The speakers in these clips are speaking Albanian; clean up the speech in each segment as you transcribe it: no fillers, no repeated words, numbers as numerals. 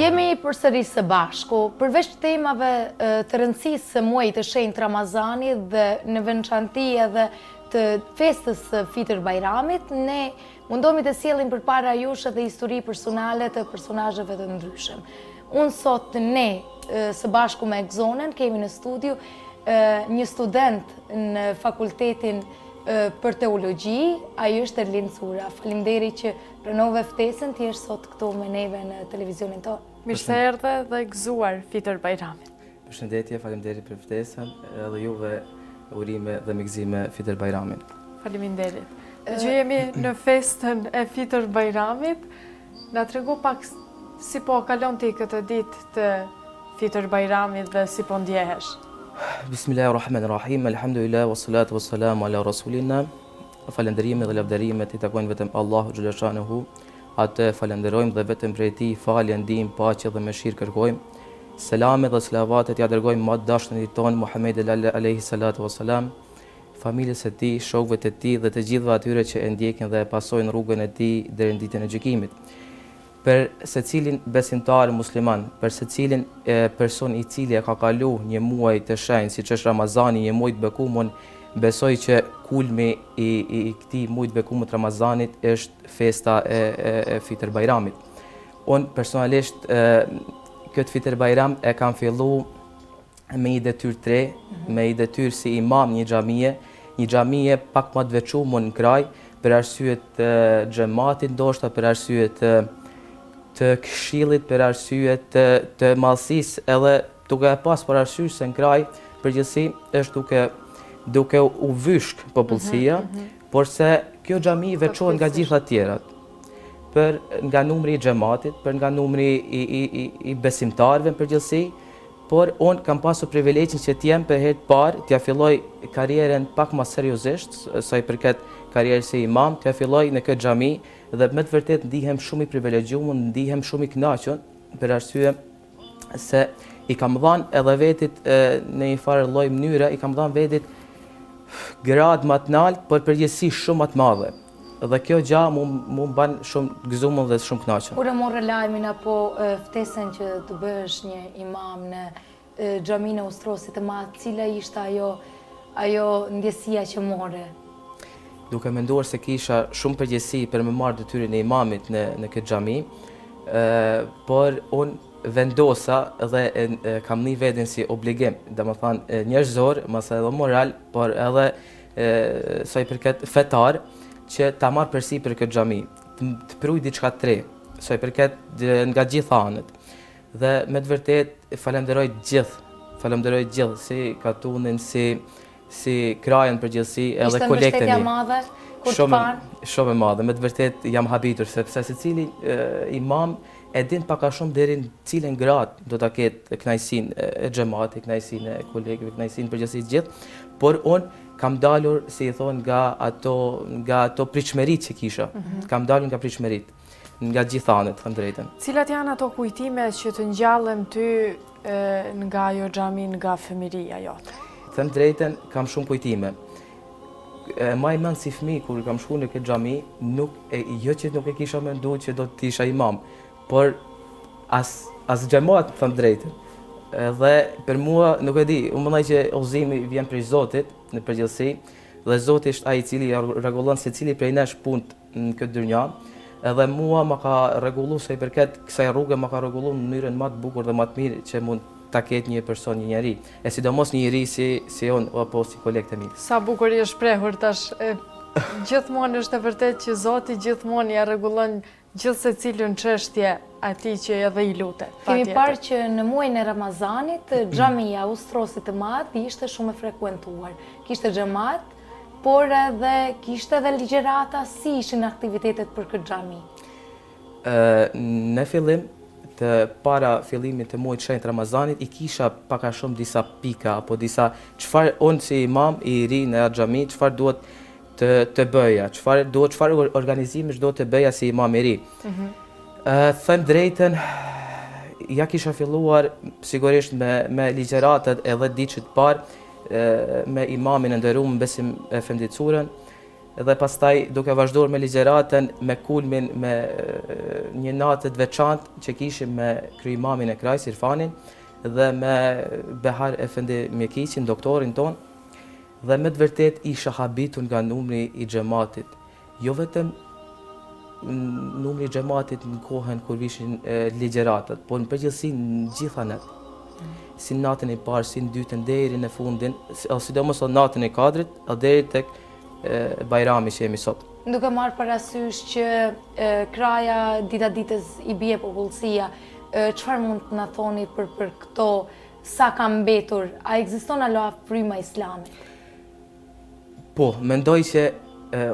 Jemi përsëri së bashku, përveç temave të rëndësisë së muajit të shenjtë Ramazanit dhe në veçanti edhe të festës së Fitër Bajramit, ne mundohemi të sjellim përpara jush edhe histori personale të personazheve të ndryshëm. Unë sot ne së bashku me Egzonën kemi në studio një student në fakultetin për teologji, ai është Erlind Cura. Faleminderit që pranove ftesën të jesh sot këtu me neve në televizionin tonë. Mirë se erdhe dhe gëzuar Fitër Bajramin. Përshëndetje, faleminderit për ftesën, edhe juve urime dhe me gëzime Fitër Bajramin. Faleminderit. Që jemi në festën e Fitër Bajramit, na trego pak si po kalon ti këtë ditë të Fitër Bajramit dhe si po ndjehesh. Bismillahirrahmanirrahim, elhamdulillah, wassalatu wassalamu ala rasulina. Falënderimi dhe lavdërimet i takojnë vetëm Allahut xhaleshanuhu. Atë e falënderojmë dhe vetëm prej tij falje, ndihmë, paqe dhe mëshirë kërkojmë. Selamet dhe salavatet ia dërgojmë ma të dashunit tonë Muhammedit alejhi salatu wassalam, familjes së tij, shokëve të tij dhe të gjithëve atyre që e ndjekin dhe e pasojnë rrugën e tij deri në ditën e gjykimit. Për secilin besimtar musliman, për secilin person i cili e ka kalu një muaj të shenjtë siç është Ramazani, një muaj të bekum, unë besoj që kulmi i i këtij muaji të bekum të Ramazanit është festa e e, e Fitër Bajramit. Unë personalisht këtë Fitër Bajram e kam fillu me një detyrë të re, me një detyrë si imam një xhamie, një xhamie pak ma të veçume në Krajë, për arsye të xhematit ndoshta, për arsye të të këshillit, për arsye të të madhësisë, edhe duke e pas parasysh se në Krajë përgjithësi është duke duke u vyshk popullsia, mm -hmm. porse kjo xhami veçohet nga gjitha tjerat për nga numri i xhematit, për nga numri i, i, i, i besimtarëve në përgjithësi, Por unë kam pasur privilegjin që të jem për herë të parë, t'ia filloj karrierën pak ma seriozisht, sa i përket karrierës si imam, t'ia filloj në këtë xhami dhe me të vërtetë ndihem shumë i privilegjuar, ndihem shumë i kënaqur për arsye se i kam dhanë edhe vetit në një farë lloj mënyre, i kam dhanë vetit gradë ma të naltë, por përgjegjësi shumë ma të madhe. Dhe kjo gja mu mu ban shumë gëzumun dhe shumë knaqun. Kur e morre lajmin apo ftesën që të bëhesh një imam në xhaminë e Ostrosit të Madh, cila ishte ajo ajo ndjesia që more? Duke menduar se kisha shumë përgjegjësi për me marrë detyrën e imamit në në këtë xhami, por unë vendosa dhe e, e, kam ni veten si obligim, domethënë njerëzor, mase edhe moral, por edhe sa i përket fetar, që ta marr përsipër këtë xhami, të, të pruj diçka të re, sa i përket nga gjitha anët. Dhe me të vërtetë falenderoj gjithë, falenderoj gjithë, si katunin, si si Krajën përgjithësi, edhe kolegët e mi. Ishte madhe, kur të panë? Shumë e madhe, me të vërtetë jam habitur, sepse secili imam e din pak a shumë deri në cilën gradë do ta ketë kënaqësinë e xhematit, kënaqësinë e kolegëve, kënaqësinë përgjithësi të gjithë, por unë kam dalur, si i thonë, nga ato nga ato pritshmëritë që kisha. Mm -hmm. Kam dalur nga pritshmëritë, nga gjitha anët, them drejtën. Cilat janë ato kujtime që të ngjallen ty e, nga ajo xhami, nga fëmijëria jote? Them drejtën, kam shumë kujtime. E maj mend si fëmijë kur kam shku në këtë xhami, nuk e jo që nuk e kisha mendu që do të isha imam, por as as xhemat, them drejtën. Edhe për mua nuk e di, unë mendoj që udhëzimi vjen prej Zotit në përgjithësi dhe Zoti është ai i cili rregullon secili prej nesh punët në këtë dynja. Edhe mua ma ka rregullu sa i përket kësaj rruge, ma ka rregullu në mënyrën ma të bukur dhe ma të mirë që mund ta ketë një person, një njeri, e sidomos një i ri si si unë apo si kolegët e mi. Sa bukur je shprehur tash. Gjithmonë është e vërtetë që Zoti gjithmonë ia rregullon gjithsecilën çështje atij që edhe i lutet. Kemi parë që në muajin e Ramazanit, xhamia e Ostrosit të Madh ishte shumë e frekuentuar. Kishte xhemat, por edhe kishte edhe ligjërata, si ishin aktivitetet për këtë xhami? Në fillim të para fillimit të muajit shenjtë të Ramazanit i kisha pak a shumë disa pika apo disa çfarë unë si imam i ri në atë xhami çfarë duhet të të bëja, çfarë duhet çfarë organizimesh duhet të bëja si imam i ri. Mm -hmm. Them drejtën, ja kisha filluar sigurisht me me ligjëratat e 10 ditëshit të parë me imamin e nderuar Besim Efendi Curën. Dhe pastaj duke vazhduar me ligjëratën, me kulmin, me një natë të veçantë që kishim me kryeimamin e Krajës, Irfanin, dhe me Behar Efendi Mjekiqin, doktorin tonë, dhe me të vërtetë isha habitur nga numri i xhematit. Jo vetëm numri i xhematit në kohën kur vishin ligjëratat, por në përgjithësi në gjitha netët. Si në natën e parë, si në dytën, deri në fundin, sidomos në natën e Kadrit, deri tek Bajrami që jemi sot. Duke marrë parasysh që Kraja dita ditës i bie popullsia, çfarë mund të na thoni për për këto sa ka mbetur, a ekziston hala fryma e islamit? Po, mendoj që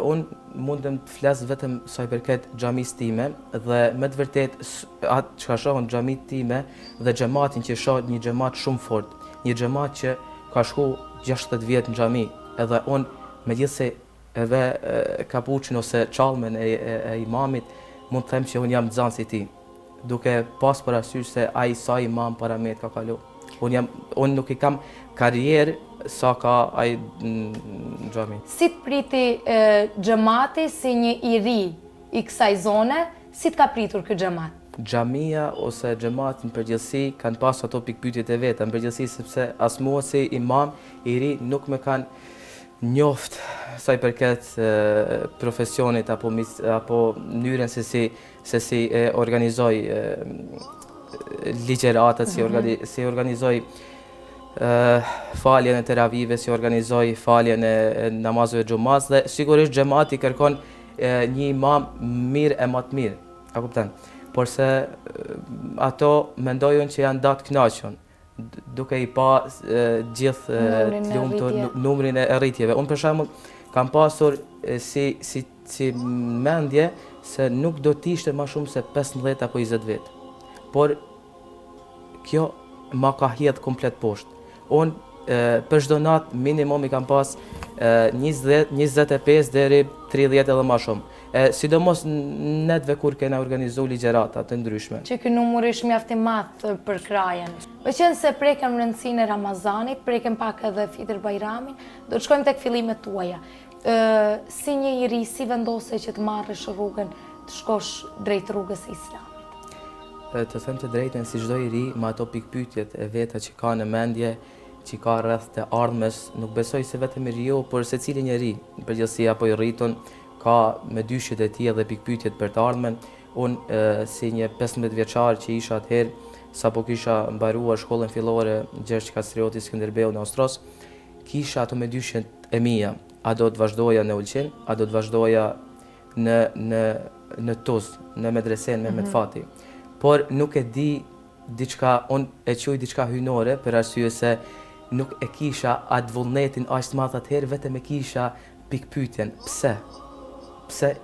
unë mundem të flas vetëm sa i përket xhamisë time dhe me të vërtetë atë çka shoh në xhaminë time dhe xhematin që shoh një xhemat shumë fort, një xhemat që ka shku 60 vjet në xhami, edhe unë megjithëse e ve kapuçin ose çallmen e, e, e imamit, mund të them që unë jam nxënës i tij, duke pas parasysh se ai sa imam para meje ka kalu. Unë jam unë nuk i kam karrierë sa ka ai në xhami. Si të priti xhemati si një i ri i kësaj zone, si të ka pritur ky xhemat? Xhamia ose xhemati në përgjithësi kanë pas ato pikëpyetjet e veta në përgjithësi sepse as mua si imam i ri nuk më kanë njoft sa i përket profesionit apo apo mënyrën se si se si e organizoj ligjëratat, si, organi, mhm. si organizoj faljen e teravive, si organizoj faljen e namazeve xhumas dhe sigurisht xhemati kërkon një imam mirë e më të mirë, a kupton? Porse ato mendoj unë që janë da të kënaqun, duke i pa gjithë të lumtur numrin e rritjeve. Unë për shembull kam pasur si si si mendje se nuk do të ishte ma shumë se 15 apo 20 vjet. Por kjo ma ka hedh komplet poshtë. Unë për çdo natë minimum i kam pas 20, 25 deri 30 edhe ma shumë. E, sidomos netëve kur kena organizu ligjërata të ndryshme. Që ky numër është mjaft i madh për Krajën. Meqenëse prekëm rëndësinë e Ramazanit, prekëm pak edhe Fitër Bajramin, do të shkojmë tek fillimet tuaja. Ë, si një i ri, si vendose që të marrësh rrugën, të shkosh drejt rrugës së Islamit? Të them të drejtën, si çdo i ri, me ato pikëpyetjet e veta që ka në mendje, që ka rreth të ardhmes, nuk besoj se vetëm i riu, por secili njeri, në përgjithësi apo i rritun, ka mëdyshjet e tij dhe pikëpyetjet për të ardhmen. Unë si një 15 vjeçar që isha atëherë, sapo kisha mbaruar shkollën fillore Gjergj Kastrioti Skënderbeu në Ostros, kisha ato mëdyshjet e mia. A do të vazhdoja në Ulqin, a do të vazhdoja në në në Tuz, në medresenë Mehmet mm -hmm. Fati. Por nuk e di diçka, unë e quaj diçka hyjnore për arsye se nuk e kisha atë vullnetin aq të madh atëherë, vetëm e kisha Pikëpyetjen, pse? Pse,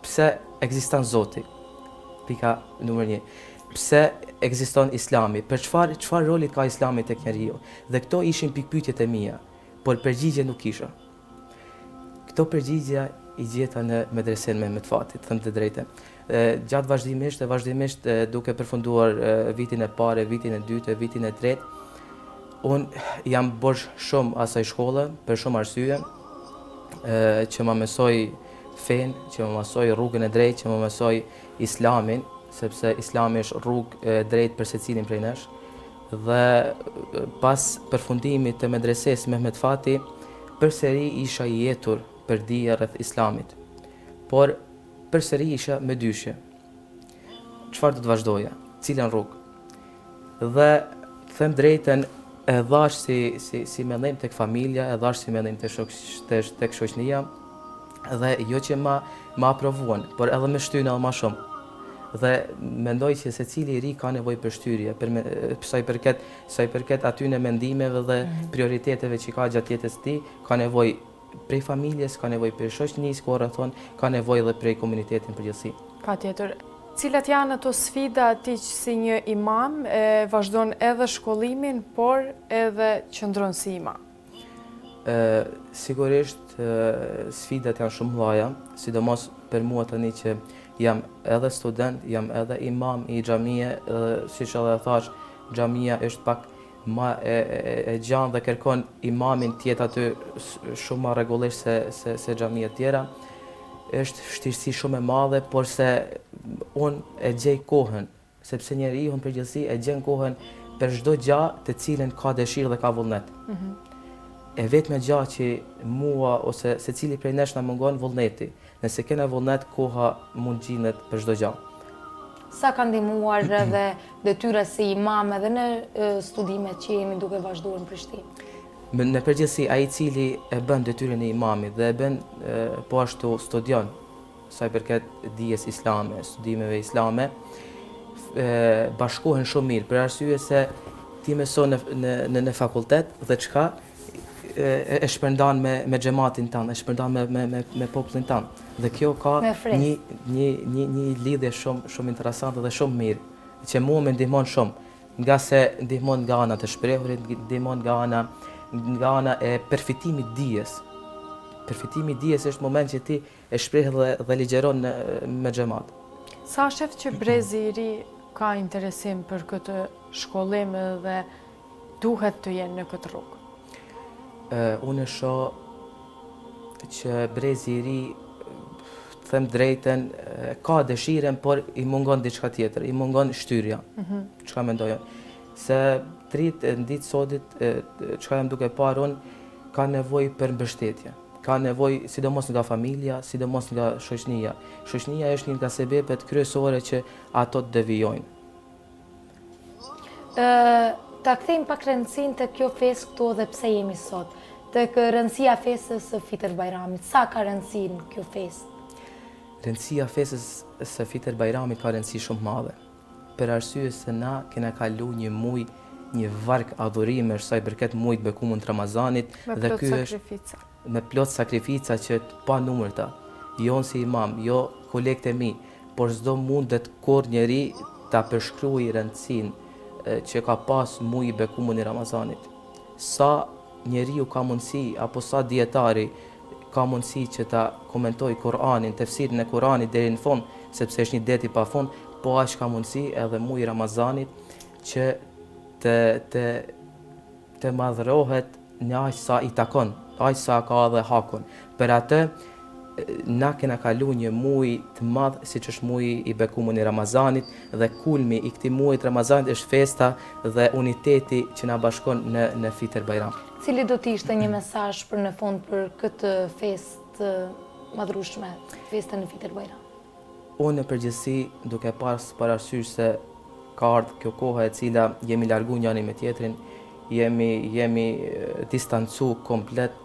pse ekziston Zoti? Pika numër 1. Pse ekziston Islami? Për çfarë çfarë roli ka Islami tek njeriu? Dhe këto ishin pikëpyetjet e mia, por përgjigje nuk kisha. Këto përgjigje i gjeta në medresenë Mehmet Fati, të them të drejtën. Gjatë vazhdimisht e vazhdimisht duke përfunduar vitin e parë, vitin e dytë, vitin e tretë, Unë jam borxh shumë asaj shkolle për shumë arsye, që ma mësoi fenë, që ma mësoi rrugën e drejtë, që ma mësoi islamin, sepse islami është rrugë e drejtë për secilin prej nesh. Dhe pas përfundimit të medresesë Mehmet Fati, përsëri isha i etur për dije rreth islamit. Por përsëri isha me dyshje. Çfarë do të vazhdoja? Cilën rrugë? Dhe të them drejtën, e dhash si si si mendim tek familja, e dhash si mendim te shok te tek shoqënia dhe jo që ma ma aprovuan, por edhe më shtynë edhe ma shumë. Dhe mendoj që secili i ri ka nevojë për shtyrje, për me, sa i përket sa i përket atyne mendimeve dhe mm -hmm. prioriteteve që ka gjatë jetës së tij, ka nevojë prej familjes, ka nevojë prej shoqënisë ku rrethon, ka nevojë edhe prej komunitetit në përgjithësi. Patjetër. Cilat janë ato sfida ti që si një imam e vazhdon edhe shkollimin, por edhe qëndron si imam? Ë sigurisht sfidat janë shumë mëdha, sidomos për mua tani që jam edhe student, jam edhe imam i xhamie, dhe siç edhe thash, xhamia është pak ma e, e, e gjanë dhe kërkon imamin të jetë aty shumë ma rregullisht se, se, se xhamiat tjera. Është vështirësi shumë e madhe, por se unë e gjej kohën, sepse njeriu në përgjithësi e gjen kohën për çdo gja të cilën ka dëshirë dhe ka vullnet. Mm -hmm. E vetmja gja që mua ose secili prej nesh na mungon vullneti. Nëse kena vullnet, koha mund gjindet për çdo gja. Sa ka ndihmuar edhe detyra si imam edhe në studimet që jemi duke vazhduar në Prishtinë? Në përgjithësi, ai i cili e bën detyrën e imamit dhe e bën po ashtu studion sa i përket dijes islame, studimeve islame, bashkohen shumë mirë, për arsye se ti mëson në, në, në, në fakultet dhe çka e, e shpërndan me, me xhematin tand, e shpërndan me, me, me, me popullin tand. Dhe kjo ka një, një, një, një lidhje shumë, shumë interesante dhe shumë mirë, që mua më ndihmon shumë, ngase ndihmon nga ana të shprehurit, ndihmon nga ana, nga ana e përfitimit dijes. Përfitimi i dijes është moment që ti e shpreh dhe, dhe ligjëron në, me xhemat. Sa shef që brezi i ri ka interesim për këtë shkollim dhe duhet të jenë në këtë rrugë? Unë e shoh që brezi i ri, të them drejtën, ka dëshirën, por i mungon diçka tjetër, i mungon shtyrja. Mm -hmm. Çka mendoj unë? Se të rijtë në ditë sotit, çka jam duke parë unë, ka nevojë për mbështetje. Ka nevojë sidomos nga familja, sidomos nga shoqënia. Shoqënia është një nga sebepet kryesore që ato të devijojnë. Ta kthejmë pak rëndësinë te kjo festë këtu dhe pse jemi sot. Tek rëndësia e festës së Fitër Bajramit. Sa ka rëndësi kjo festë? Rëndësia e festës së Fitër Bajramit ka rëndësi shumë të madhe. Për arsye se na kena kalu një muj, një varg adhurimesh sa i përket mujit bekumun të Ramazanit dhe ky është me plot sakrifica që të panumërta. Jo unë si imam, jo kolegët e mi, por s'do mundet kurrë njeri ta përshkruaj rëndësinë që ka pas muji i bekumun i Ramazanit. Sa njeriu ka mundësi apo sa dijetari ka mundësi që ta komentojë Kur'anin, tefsirin e Kur'anit deri në fund, sepse është një det i pafund, po aq ka mundësi edhe muji i Ramazanit që të të të madhërohet në aq sa i takon, aq sa ka edhe hakun. Për atë, na kena kalu një muj të madh siç është muji i bekumun i Ramazanit dhe kulmi i këtij muajit të Ramazanit është festa dhe uniteti që na bashkon në në Fitër Bajram. Cili do të ishte një mesazh për në fund për këtë festë të madhrushme, festën e Fitër Bajram? Unë në përgjithësi duke pas parasysh se ka ardhë kjo koha e cila jemi largu njani me tjetrin, jemi jemi distancu komplet,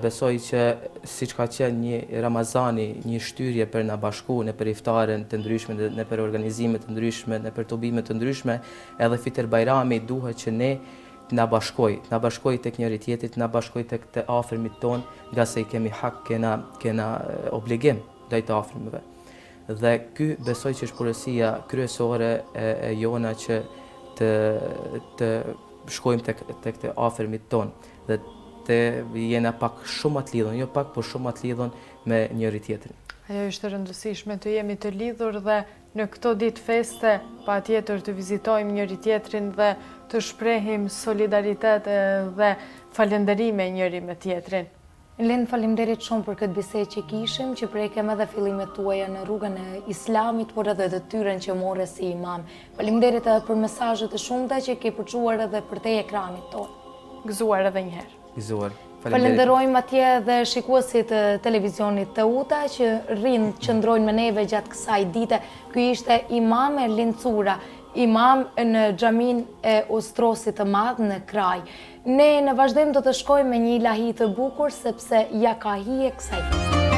besoj që siç ka qenë një Ramazani, një shtyrje për na bashku nëpër iftare të ndryshme, nëpër organizime të ndryshme, nëpër tubime të ndryshme, edhe Fitër Bajrami duhet që ne të na bashkojë, të na bashkojë tek njëri tjetri, të na bashkojë tek të afërmit tonë, ngase i kemi hak, kena kena obligim ndaj të afërmve. Dhe ky besoj që është porosia kryesore e, e jona që të të shkojmë tek tek të afërmit tonë dhe të jena pak shumë më të lidhun, jo pak, por shumë më të lidhun me njëri tjetrin. Ajo është e rëndësishme të jemi të lidhur dhe në këto ditë feste patjetër të vizitojmë njëri tjetrin dhe të shprehim solidaritet dhe falënderime njëri me tjetrin. Erlind, faleminderit shumë për këtë bisedë që kishim, që prekem edhe fillimet tuaja në rrugën e Islamit, por edhe detyrën që more si imam. Faleminderit edhe për mesazhet e shumta që ke përçuar edhe përtej ekranit tonë. Gëzuar edhe një herë. Gëzuar. Falenderojmë atje dhe shikuesit e televizionit Teuta që rrinë qëndrojnë me neve gjatë kësaj dite. Ky ishte imam Erlind Cura, imam në xhaminë e Ostrosit të Madh në Krajë. Ne në vazhdim do të shkojmë me një ilahi të bukur sepse ia ka hije kësaj feste.